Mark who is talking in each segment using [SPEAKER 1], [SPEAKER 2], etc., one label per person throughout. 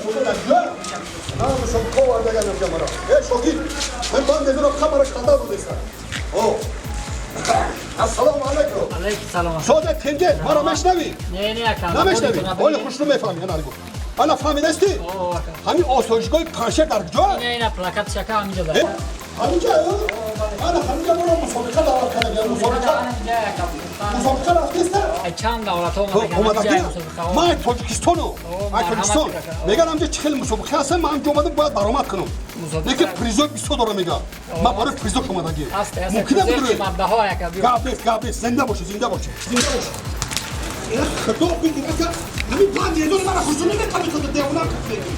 [SPEAKER 1] Мусобиқа дар ҷо? На, мусобиқа овардаgan инҷа мара. Э, шогирд, ман банд мезанам, хамара калда додеста. О. Ассалому алайкум.
[SPEAKER 2] Алейкум салом.
[SPEAKER 1] Сода тенге, мара мешнавӣ?
[SPEAKER 2] Не, не, ака.
[SPEAKER 1] Намешнавӣ? Оли хушрӯ мефаҳмӣ, ана гу. Ана фаҳмидасти?
[SPEAKER 2] О, ака.
[SPEAKER 1] Ҳамин осоишгоҳи Панҷшер дар куҷо?
[SPEAKER 2] Не, ина плакат шака ҳаминҷа
[SPEAKER 1] Э,
[SPEAKER 2] да.
[SPEAKER 1] ҳаминҷа? Ана ҳаминҷа моро мусобиқа даъват кардаги, мусобиқа.
[SPEAKER 2] Ҳаминҷа ака.
[SPEAKER 1] Мусобиқа рафтеста?
[SPEAKER 2] Ай чанд давлатҳо омадаги.
[SPEAKER 1] Омадаги? Ман Тоҷикистону. Ай Тоҷикистон. Меган ҳамҷа чӣ хеле мусобиқа ҳастам, ман ҳамҷа омадам, бояд баромад кунам. Лекин призои бисёр дорам, мегам. Ман барои призош омадаги. Мумкин
[SPEAKER 2] набуд? Қиматбаҳо ака.
[SPEAKER 1] Гап нест, гап нест. Зинда бошӣ, зинда бошӣ, зинда бошӣ. Худо бидид, ака, ҳамин банд езори мара хусуни меками худо девонам кафеги.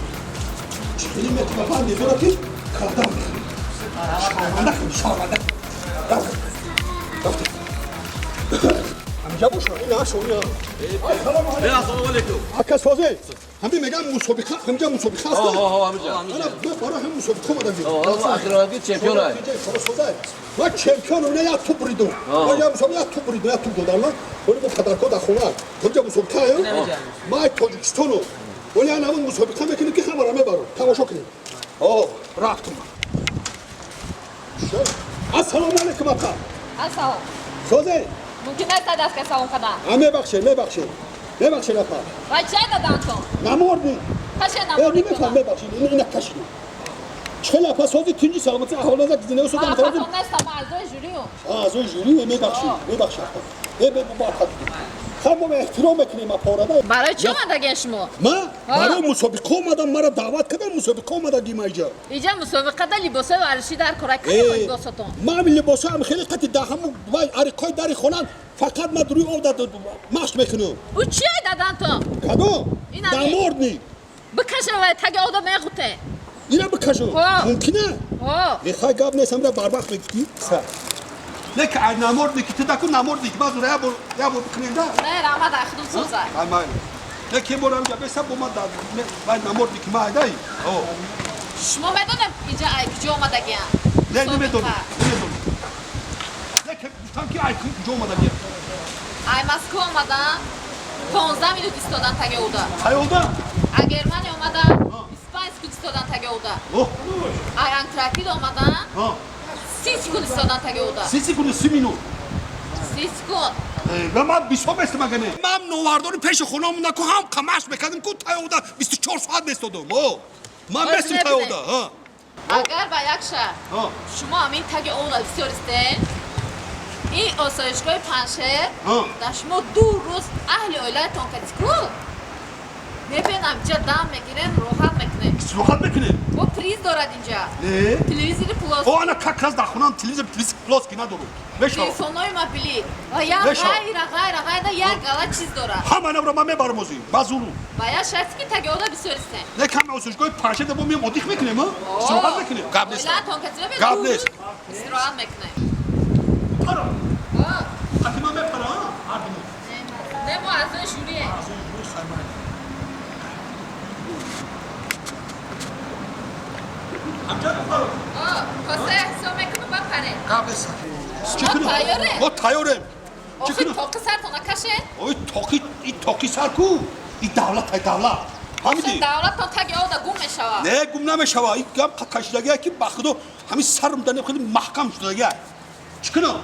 [SPEAKER 1] Чӣ хеле метиба банд езора ки каладам мехӯрӣ. Шарманда кун, шарманда. Рафт. Рафт. Ҳамҷа боша, ин ашо, ин. Ассалому алайкум.
[SPEAKER 3] Ассалому алайкум.
[SPEAKER 1] Ака созе. Ҳамин мегам мусобиқа, ҳамҷа мусобиқа аст.
[SPEAKER 3] Ҳо, ҳо, ҳамҷа.
[SPEAKER 1] Ана ман барои ҳам мусобиқа омадам.
[SPEAKER 3] Ҳо, охиронаги чемпион ай.
[SPEAKER 1] Ман чемпион, уна як туп буридум. Ман як мусобиқа як туп буридум, як туп додам. Оли бо падарко дар хона. Ҳамҷа мусобиқа аю. Ман Тоҷикистону. Оли ана ҳамон мусобиқа мекунем ки хамара мебарам. Тамошо кунем. О, рафтум. Ассалому алайкум, ака.
[SPEAKER 4] Ассалом.
[SPEAKER 1] Созе?
[SPEAKER 4] Мумкин аст даст салом кардан?
[SPEAKER 1] А, мебахшед, мебахшед. Мебахшед, апа.
[SPEAKER 4] Ва чай дадантон?
[SPEAKER 1] Наморди.
[SPEAKER 4] Каше
[SPEAKER 1] Э,
[SPEAKER 4] наморди.
[SPEAKER 1] намефаҳм, мебахшед. Ина кашидем. Чӣ хеле апа сози тинҷи саломатӣ аҳвол назак зинда
[SPEAKER 4] Ман
[SPEAKER 1] судам
[SPEAKER 4] апатон нестам, ман аъзои жюриюм.
[SPEAKER 1] Аъзои жюри, мебахшед, мебахшед апа. Э, бо апа. Хай мо эҳтиром мекунем апорада.
[SPEAKER 4] Барои чӣ омадаген шумо?
[SPEAKER 1] Ман барои мусобиқа омадам, мара даъват кардам, мусобиқа омадагим айҷа.
[SPEAKER 4] Иҷа мусобиқада либосҳои варзишӣ дар кора кадом либосотон?
[SPEAKER 1] Ман либосҳоям хеле қати да ҳаму вай ариқои дари хонан фақат ман рӯи об машқ мекунам.
[SPEAKER 4] Ӯ чие дадантон?
[SPEAKER 1] Кадом? Намордник.
[SPEAKER 4] Бикашем вай таги ода меғуте.
[SPEAKER 1] Ина бикашам? Мумкина?
[SPEAKER 4] Ҳо.
[SPEAKER 1] Мехай гап нест, ҳамра барвақт мегуфтӣ? Лекин ай намордники ту даку намордник ман зура як бор як бор бикунем да?
[SPEAKER 4] Не, раҳмат, ай худум созай.
[SPEAKER 1] Ай майли. Лекин бор ҳамҷа беса бо ман вай намордники ман айдай. О.
[SPEAKER 4] Шумо медонем инҷа ай куҷо омадагиам?
[SPEAKER 1] Не, намедонам. Намедонам. Лекин гуфтам ки ай куҷо омадагиам.
[SPEAKER 4] Ай Москва омадан, 15 минут истодан таги ода.
[SPEAKER 1] Ай ода?
[SPEAKER 4] Ай Германия омадан, 25 секунд истодан таги ода. Ай Антарктида омадан, 30 секунд истодан таги ода.
[SPEAKER 1] 30 секунд, 30 минут.
[SPEAKER 4] 30 секунд.
[SPEAKER 1] Ва ман бисёр местам агане. Ман новардори пеши хонамон ку ҳам қамаш мекардем ку тай ода 24 соат местодам. О. Ман местам тай ода. Ҳа.
[SPEAKER 4] Агар ба як шаҳр шумо ҳамин таги ода бисёр истед, ин осоишгоҳи Панҷшер дар шумо 2 рӯз аҳли оилаатон кати ку мебинам инҷа дам мегирем, роҳат мекунем.
[SPEAKER 1] Роҳат мекунем?
[SPEAKER 4] Бо приз дорад инҷа.
[SPEAKER 1] Не?
[SPEAKER 4] Телевизори плоский.
[SPEAKER 1] О, ана как раз дар хонаам телевизор плоский надорам. Мешавад.
[SPEAKER 4] Телефонҳои мобилӣ ва як ғайра ғайра ғайра як гала чиз дорад.
[SPEAKER 1] Ҳама инро ман мебарам озӣ, ба зуру.
[SPEAKER 4] Ба як шарте ки таги ода бисёр истем.
[SPEAKER 1] Не, каме осоишгоҳи Панҷшер бо меем отдых мекунем, а? Истироҳат мекунем. Гап нест.
[SPEAKER 4] Оилаатон кати мебинем.
[SPEAKER 1] Гап нест.
[SPEAKER 4] Истироҳат мекунем.
[SPEAKER 1] Пара. Ати ман мепара, а? Ҳар ду.
[SPEAKER 4] Не, мо аъзои жюрием.
[SPEAKER 1] Аъзои жюри хаймай. Ҳамҷа пара.
[SPEAKER 4] Коса ҳисоб мекунам, бапаред.
[SPEAKER 1] Гап нест.
[SPEAKER 4] Шумо тайёрем?
[SPEAKER 1] Мо тайёрем.
[SPEAKER 4] Охи тоқи сартона кашед?
[SPEAKER 1] Ой, тоқи, и тоқи сар ку? И давлат ай давлат. Фаҳмидӣ?
[SPEAKER 4] Давлаттон таги ода гум мешавад.
[SPEAKER 1] Не, гум намешавад. И гап кашидагия ки ба худо ҳамин сарм дар хеле маҳкам шудагия. Чӣ кунам?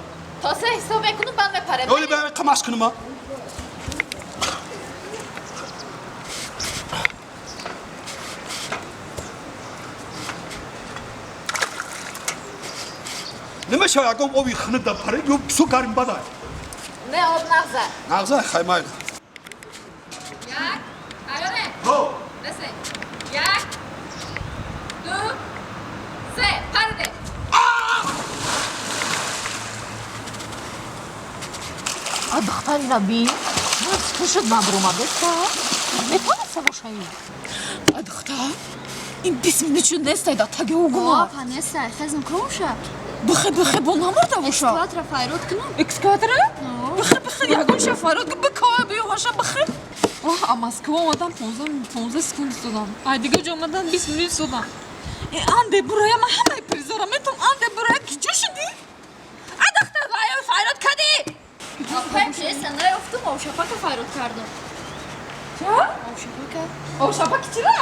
[SPEAKER 4] То се ҳисоб мекунам, баъд мепаред.
[SPEAKER 1] Оли ба қамаш кунам, а? Намешавад ягон оби хунук дар паред ё бисёр гарм бадай?
[SPEAKER 4] Не, об нағза.
[SPEAKER 1] Нағза, хай майли.
[SPEAKER 4] Як, тайёре?
[SPEAKER 1] Ҳо.
[SPEAKER 4] Бесе. Як, ду, се, париде. А духтари рабин, пушуд ман буромадеста. Метавонеста бошаи? А духтар, ин 20 минут шуд нестай да таги угума.
[SPEAKER 5] Апа, нестай, хезм кунша.
[SPEAKER 4] Бихе, бихе, бо намурда боша.
[SPEAKER 5] Экскаватора файрод кунам.
[SPEAKER 4] Экскаватора? Бихе, бихе, ягон ша файрод кун, бикова биёваша, бихе. Оҳ, а Москва омадан 15 секунд истодам. Ай дига ҷо омадан 20 минут истодам. Э, анде бурая, ман ҳамаи призора метавон, анде бурая, ки ҷо шудӣ? А духтар, ай файрод кардӣ?
[SPEAKER 5] Апа, чеса наёфтум, овшапака файрод кардам.
[SPEAKER 4] Ча?
[SPEAKER 5] Овшапака.
[SPEAKER 4] Овшапаки чира?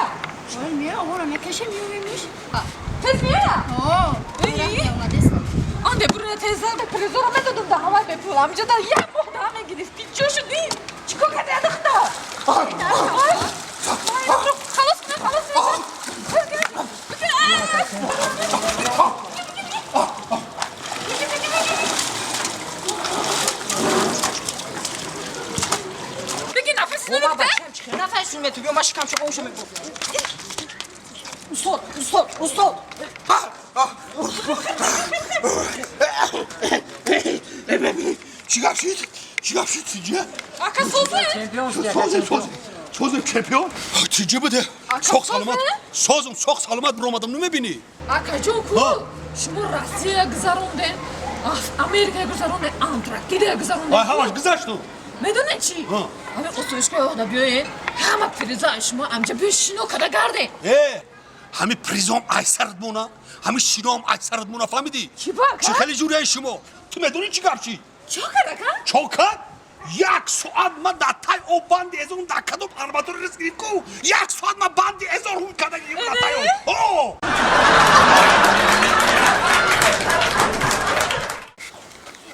[SPEAKER 5] Ой, мия, ора мекашем, миёвемиш.
[SPEAKER 4] Тез меоя?
[SPEAKER 5] О,
[SPEAKER 4] Анде бура теза призора медодум да ҳавай бепул. Амҷа да як моҳ да мегирифт. Ти чо шуди? Чикор кардӣ адахта? Халос кунем, халос кунем. Беги нафас нурукта.
[SPEAKER 6] Нафас мету, биё ма шикам шо оша мебо. Устод, устод, устод.
[SPEAKER 1] Чӣ гап шид? Чӣ гап шид, тиҷа?
[SPEAKER 4] Ака созӣ?
[SPEAKER 1] Созем, созем. Созем, чемпион. Тиҷа буде. Соқ саломат. Созум, соқ саломат биромадам, намебинӣ?
[SPEAKER 4] Акаҷон ку шумо Россия гузарондем, Америка гузарондем, Антарктида гузарондем.
[SPEAKER 1] Ай, ҳамаш гузашту.
[SPEAKER 4] Медонед чӣ? Ҳамин осоишгоҳи ода биёед, ҳама приза шумо амҷа биё шино када гардем.
[SPEAKER 1] Э, ҳами призом ай сарат мона, ҳами шиноам ай сарат мона, фаҳмидӣ?
[SPEAKER 4] Чӣ ба, ака?
[SPEAKER 1] Чӣ хеле ҷурияи шумо? Ту медонӣ чӣ гап чӣ?
[SPEAKER 4] Чӣ кард, ака?
[SPEAKER 1] Чо кард? Як соат ман дар тай об банди эзон дар кадом арматура рис гирифт ку? Як соат ман банди эзон ҳум карда гирифт дар тай об. О!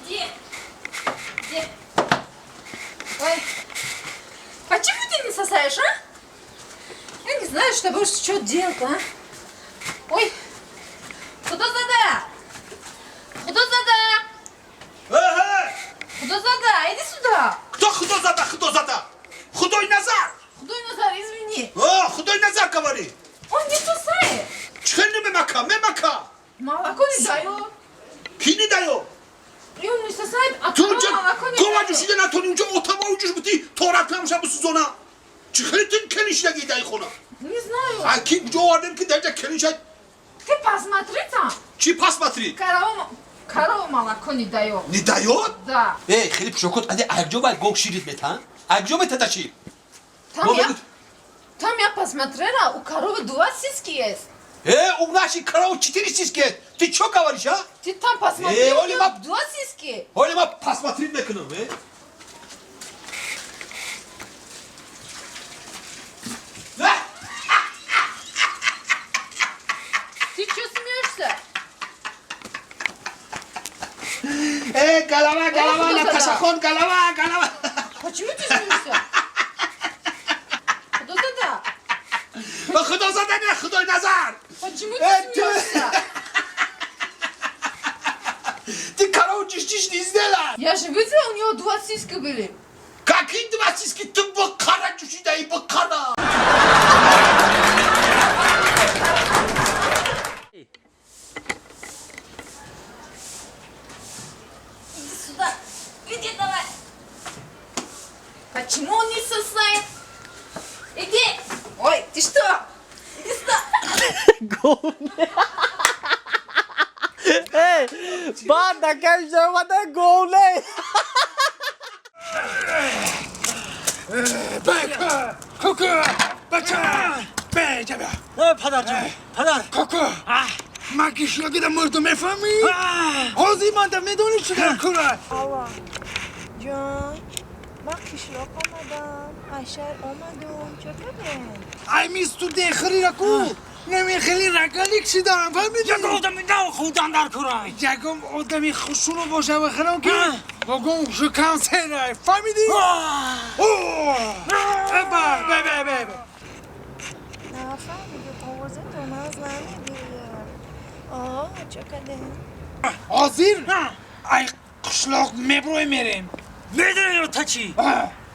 [SPEAKER 4] Иди. Иди. Ой, почему ты не сосаешь, а? Я не знаю, что будешь что делать, а? Ой, Худозада! Худозада!
[SPEAKER 1] Э,
[SPEAKER 4] Худозада, иди сюда!
[SPEAKER 1] Кто Худозада, Худозада? Худой Назар!
[SPEAKER 4] Худой Назар, извини.
[SPEAKER 1] О, Худой Назар говори!
[SPEAKER 4] Он не сосает.
[SPEAKER 1] Чӣ немемака, мемака?
[SPEAKER 4] Молоко не дает.
[SPEAKER 1] Ки не даёт?
[SPEAKER 4] И он не сосает, а
[SPEAKER 1] Ту
[SPEAKER 4] корова
[SPEAKER 1] унҷа
[SPEAKER 4] молоко не
[SPEAKER 1] гова
[SPEAKER 4] дает.
[SPEAKER 1] ҷӯшида натони, унҷа отава уҷуш бути, торатамша бисӯзона. Чӣ хеле ту келин шидаги даи хона?
[SPEAKER 4] Не знаю.
[SPEAKER 1] А ки куҷо овардем ки даҷа келин шад?
[SPEAKER 4] Ты посмотри там.
[SPEAKER 1] Чӣ посмотри?
[SPEAKER 4] Корова молоко не дает.
[SPEAKER 1] Не даёт?
[SPEAKER 4] Да.
[SPEAKER 1] Э, хеле пушокот, аде акҷо бай гов ширит метан? Акҷо метада шир?
[SPEAKER 4] Там я, там я посмотрела, у коровы два сиськи есть.
[SPEAKER 1] Э, у нашей коровы четыре сиськи. Ты чё говоришь, а?
[SPEAKER 4] Ты там посмотри,
[SPEAKER 1] Э,
[SPEAKER 4] у
[SPEAKER 1] Оли,
[SPEAKER 4] неё два сиськи.
[SPEAKER 1] Оли, ма посмотри мекунам, э? Э!
[SPEAKER 4] Ты чё смеешься?
[SPEAKER 1] Э, голова, голова,
[SPEAKER 4] Э,
[SPEAKER 1] Наташа хон, голова, голова.
[SPEAKER 4] Почему ты смеешься? Худозада,
[SPEAKER 1] Худозада не, Худой Назар.
[SPEAKER 4] Почему
[SPEAKER 1] Э,
[SPEAKER 4] ты смеешься?
[SPEAKER 1] Ты корову чистишь не сделала.
[SPEAKER 4] Я же видела, у него два сиськи были.
[SPEAKER 1] Какие два сиськи? Ты бакара чушида и бакара.
[SPEAKER 5] Иди сюда. Иди давай.
[SPEAKER 4] Почему он не сосает? Иди! Ой, ты что? Иди сюда!
[SPEAKER 7] Эй, банда кашамада говне.
[SPEAKER 8] Коко, бача, беҷа бия.
[SPEAKER 7] Падарҷон, падар.
[SPEAKER 8] Коко, ман кишлоки да мурдум, мефаҳмӣ? Ҳозир ман да медонӣ чӣ дар кора?
[SPEAKER 9] Алло, ҷон, ман қишлоқ омадам, аз шаҳр омадум, чо кардем?
[SPEAKER 8] Ай мисту дехрира ку намехели рогалик шидам, фаҳмидӣ?
[SPEAKER 7] Ягон одами нахӯрдан дар кора.
[SPEAKER 8] Ягон одами хушуну боша бахарам ки богон шукам серай, фаҳмидӣ? Ба бе бе бе бе.
[SPEAKER 9] Нафаҳмидум, овозатон аз намегирям. О, чо кардем?
[SPEAKER 8] Ҳозир ай қишлоқ меброи мерем.
[SPEAKER 7] Медонӣ та чӣ?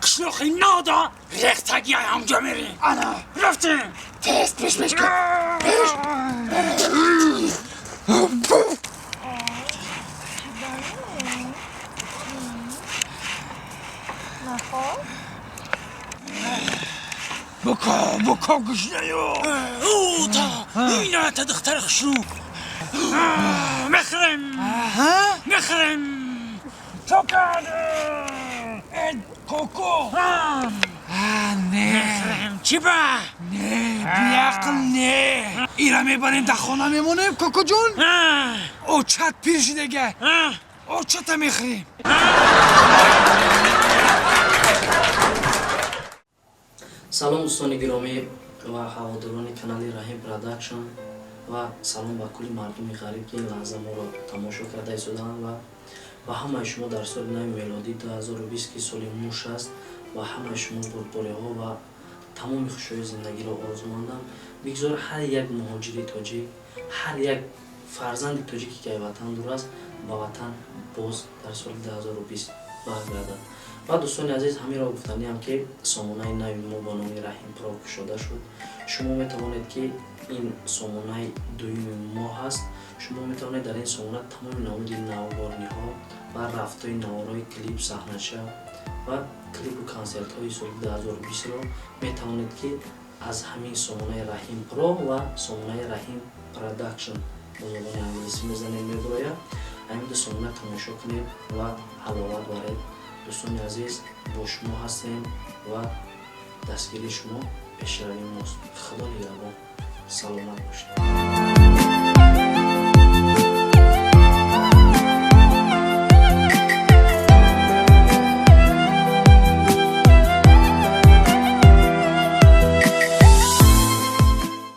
[SPEAKER 7] Қишлоқи нода рехтаги ай ҳамҷо мерем.
[SPEAKER 8] Ана.
[SPEAKER 7] Рафтем.
[SPEAKER 8] Тез пеш пеш кун, пеш.
[SPEAKER 9] Чӣ донем? Нахоб?
[SPEAKER 8] Буко, буко, гушнаё.
[SPEAKER 7] Та ина та духтари хушрӯ. Мехӯрем. Мехӯрем.
[SPEAKER 8] Чо кард? Коко, не.
[SPEAKER 7] Мехӯрем. Чӣ ба?
[SPEAKER 8] Не, биақл, не, ира мебарем, дар хона мемонем, кокоҷон. Очат пир шидага, очата мехӯрем.
[SPEAKER 6] Салом, дӯстони гиромӣ.
[SPEAKER 10] Ва ҳаводорони канали Раҳим Продакшн ва салом ба кулли мардуми ғариб, ки ин лаҳза моро тамошо карда истодаанд, ва ба ҳамаи шумо дар соли нави мелодӣ 2020, ки соли муш аст, ба ҳамаи шумо бурдбориҳо ва тамоми хушҳои зиндагиро орзумандам. Бигзор ҳар як муҳоҷири тоҷик, ҳар як фарзанди тоҷике, ки аз ватан дур аст, ба ватан боз дар соли 2020 баргардад. Ва дӯстони азиз, ҳаминро гуфтаниам, ки сомонаи нави мо бо номи Раҳим Про кушода шуд. Шумо метавонед, ки ин сомонаи дуюми мо ҳаст, шумо метавонед дар ин сомона тамоми намуди навгорниҳо ва рафтҳои наворҳои клип, саҳнача ва клипу консертҳои соли 2020-ро метавонед, ки аз ҳамин сомонаи Раҳим Про ва сомонаи Раҳим Продакшн, бо забони англисӣ мезанед, мебурояд, ҳамин ду сомона тамошо кунед ва ҳаловат баред. Дӯстони азиз, бо шумо ҳастем ва дастгирии шумо пешравии мост. Худо нигаҳбон, саломат бошед.